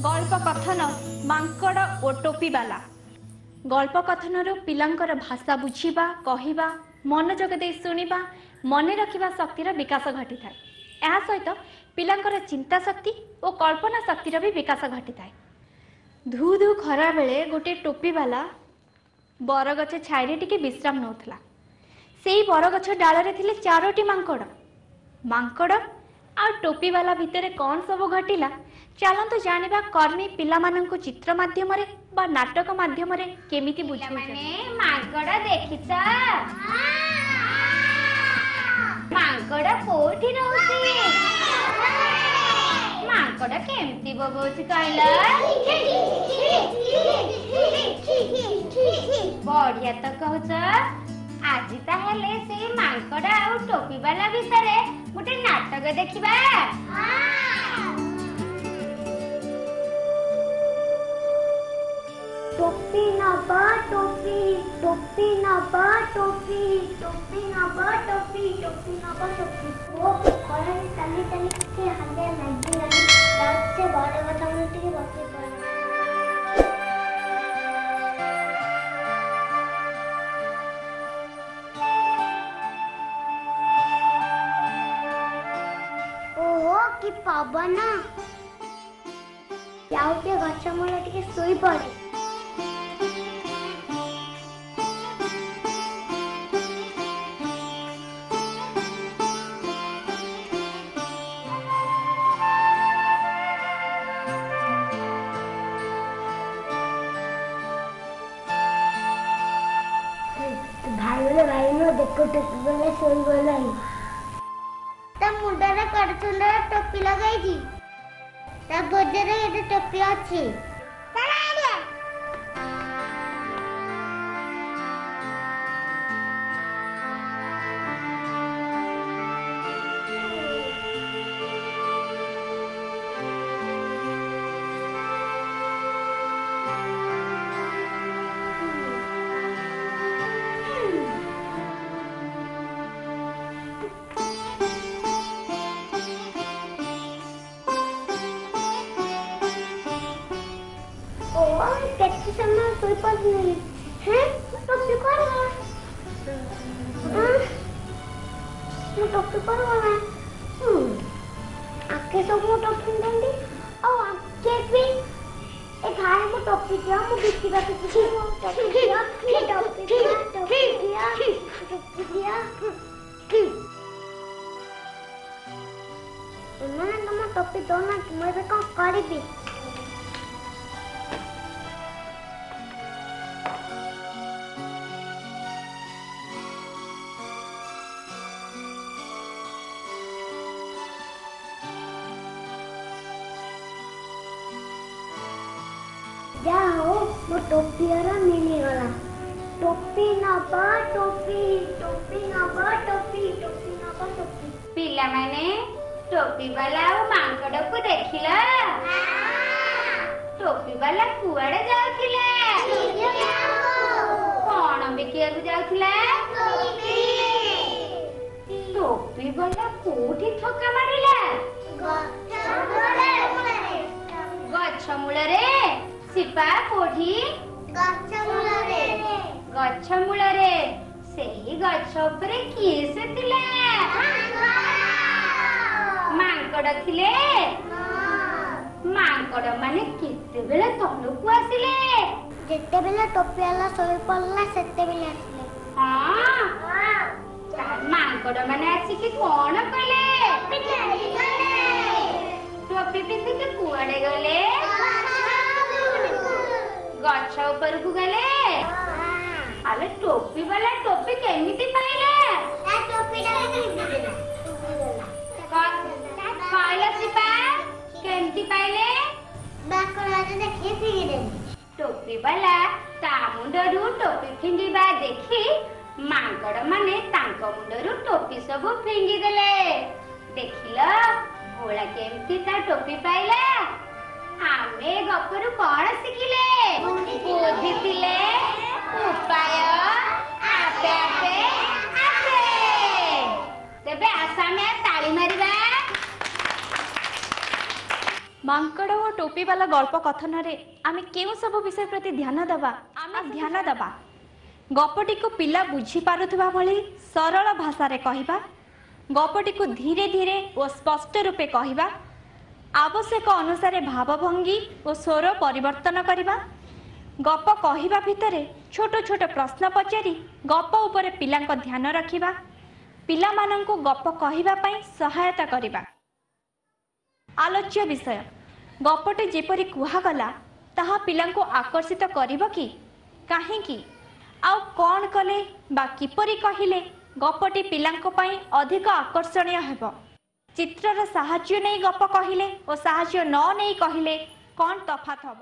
ଗଳ୍ପ କଥନ ମାଙ୍କଡ଼ ଓ ଟୋପିବାଲା। ଗଳ୍ପ କଥନରୁ ପିଲାଙ୍କର ଭାଷା ବୁଝିବା, କହିବା, ମନୋଯୋଗ ଦେଇ ଶୁଣିବା, ମନେ ରଖିବା ଶକ୍ତିର ବିକାଶ ଘଟିଥାଏ। ଏହା ସହିତ ପିଲାଙ୍କର ଚିନ୍ତା ଶକ୍ତି ଓ କଳ୍ପନା ଶକ୍ତିର ବି ବିକାଶ ଘଟିଥାଏ। ଧୁ ଧୁ ଖରାବେଳେ ଗୋଟିଏ ଟୋପିବାଲା ବରଗଛ ଛାଇରେ ଟିକେ ବିଶ୍ରାମ ନେଉଥିଲା। ସେଇ ବରଗଛ ଡାଳରେ ଥିଲେ ଚାରୋଟି ମାଙ୍କଡ଼। ମାଙ୍କଡ଼ ଆଉ ଟୋପିବାଲା ଭିତରେ କ'ଣ ସବୁ ଘଟିଲା, ଚାଲନ୍ତୁ ଜାଣିବା। କର୍ମୀ ପିଲାମାନଙ୍କୁ ଚିତ୍ର ମାଧ୍ୟମରେ ବା ନାଟକ ମାଧ୍ୟମରେ କେମିତି ବୁଝାଉଛନ୍ତି। ମାଙ୍କଡ଼ ଦେଖିଛ? ମାଙ୍କଡ଼ କୋଉଠି ରହୁଛି? ମାଙ୍କଡ଼ କେମିତି ବୋବଉଛି କହିଲ? ବଢିଆ ତ କହୁଛ। ଆଜି ତାହେଲେ ସେଇ ମାଙ୍କଡ଼ ଆଉ ଟୋପିବାଲା ବିଷୟରେ ଗୋଟେ ନାଟକ ଦେଖିବା। ଟୋପି ନବ ଟୋପି, ଟୋପି ନବ ଟୋପି, ଟୋପି ନବ ଟୋପି, ଟୋପି ନବ ଟୋପି। ଓ ଖରାରେ ଚାଲି ଚାଲି ଟିକେ ହାଲିଆ ଲାଗିଲାଣି, ଯାଉଛି ବର ଗଛ ମୂଳରେ ଟିକେ ବସି ପଡେ। ଓହୋ, କି ପବନ! ଯାଉଛି ଗଛ ମୂଳରେ ଟିକେ ଶୋଇପଡେ। ଭାଇ ଭାଇ, ଦେଖ, ଟୋପି ବାଲା ଶୋଇଗଲାଣି। ତା ମୁଣ୍ଡରେ କେଡ଼େ ସୁନ୍ଦର ଟୋପି ଲଗାଇଛି, ତା ଗୋଜରେ ଗୋଟେ ଟୋପି ଅଛି। ଓ, କେତେ ସମୟ ଶୋଇପଡ଼ିଲି। ହେଁ, ଟୋପି କୁଆଡ଼େ ଗଲା? ମୋ ଟୋପି କୁଆଡ଼େ ଗଲା? ଆକେ ସବୁ ମୋ ଟୋପି ପିନ୍ଧନ୍ତି ଆଉ ଆକେ ବି। ଏ ଭାଇ, ମୋ ଟୋପି ଦିଅ, ମୁଁ ବିକିବାକୁ ଯିବି। ମୋ ଟୋପି ଦିଅ, ଟୋପି ଦିଅ, ଟୋପି ଦିଅ, ଟୋପି ଦିଅ। ଏମାନେ ତମ ଟୋପି ଦଉନାହାନ୍ତି, ମୁଁ ଏବେ କ'ଣ କରିବି? ଯାହା ହଉ, ମୋ ଟୋପିର ମିଳିଗଲା। ଟୋପି ନବ ଟୋପି, ଟୋପି ନବ ଟୋପି, ଟୋପି ନବ ଟୋପି। ପିଲାମାନେ, ଟୋପିବାଲା ଆଉ ମାଙ୍କଡକୁ ଦେଖିଲ? ଟୋପିବାଲା କୁଆଡେ ଯାଉଥିଲା? କଣ ବିକିବାକୁ ଯାଉଥିଲା? ଟୋପିବାଲା କୋଉଠି ଥକା ମାରିଲା? ଗଛ ମୂଳରେ। ସିପା, କୋଉଠି? ଗଛ ମୂଳରେ। ଗଛ ମୂଳରେ। ସେଇ ଗଛ ଉପରେ କିଏ ସେ ଥିଲା? ମାଙ୍କଡ ଥିଲେ। ମାଙ୍କଡ ମାନେ କେତେବେଳେ ତଳକୁ ଆସିଲେ? ଯେତେବେଳେ ଟୋପିବାଲା ଶୋଇ ପଡିଲା ସେତେବେଳେ ଆସିଲେ। ହଁ, ମାଙ୍କଡ ମାନେ ଆସିକି କଣ କଲେ? ଟୋପି ପିନ୍ଧିକି କୁଆଡେ ଗଲେ? ଗଛ ଉପରକୁ ଗଲେ। ଆରେ, ଟୋପି ବାଲା ଟୋପି କେମିତି ପାଇଲା? କହିଲ ସିପା, କେମିତି ପାଇଲେ? ଟୋପି ବାଲା ତା ମୁଣ୍ଡରୁ ଟୋପି ଫିଙ୍ଗିବା ଦେଖି ମାଙ୍କଡ ମାନେ ତାଙ୍କ ମୁଣ୍ଡରୁ ଟୋପି ସବୁ ଫିଙ୍ଗିଦେଲେ। ଦେଖିଲ, ଭୋଳା କେମିତି ତା ଟୋପି ପାଇଲା? ଆମେ ଏ ଗପରୁ କଣ ଶିଖିଲେ? ବୁଦ୍ଧି ଥିଲେ ଉପାୟ ଆପେ ଆପେ ଆସେ। ତେବେ ଆସ, ଆମେ ତାଳି ମାରିବା। ମାଙ୍କଡ଼ ଓ ଟୋପିବାଲା ଗଳ୍ପ କଥନରେ ଆମେ କେଉଁ ସବୁ ବିଷୟ ପ୍ରତି ଧ୍ୟାନ ଦେବା? ଆମେ ଧ୍ୟାନ ଦେବା ଗପଟିକୁ ପିଲା ବୁଝିପାରୁଥିବା ଭଳି ସରଳ ଭାଷାରେ କହିବା, ଗପଟିକୁ ଧୀରେ ଧୀରେ ଓ ସ୍ପଷ୍ଟ ରୂପେ କହିବା, ଆବଶ୍ୟକ ଅନୁସାରେ ଭାବଭଙ୍ଗୀ ଓ ସ୍ୱର ପରିବର୍ତ୍ତନ କରିବା, ଗପ କହିବା ଭିତରେ ଛୋଟ ଛୋଟ ପ୍ରଶ୍ନ ପଚାରି ଗପ ଉପରେ ପିଲାଙ୍କ ଧ୍ୟାନ ରଖିବା, ପିଲାମାନଙ୍କୁ ଗପ କହିବା ପାଇଁ ସହାୟତା କରିବା। ଆଲୋଚ୍ୟ ବିଷୟ: ଗପଟି ଯେପରି କୁହାଗଲା ତାହା ପିଲାଙ୍କୁ ଆକର୍ଷିତ କରିବ କି? କାହିଁକି? ଆଉ କ'ଣ କଲେ ବା କିପରି କହିଲେ ଗପଟି ପିଲାଙ୍କ ପାଇଁ ଅଧିକ ଆକର୍ଷଣୀୟ ହେବ? ଚିତ୍ରର ସାହାଯ୍ୟ ନେଇ ଗପ କହିଲେ ଓ ସାହାଯ୍ୟ ନ ନେଇ କହିଲେ କ'ଣ ତଫାତ୍ ହେବ?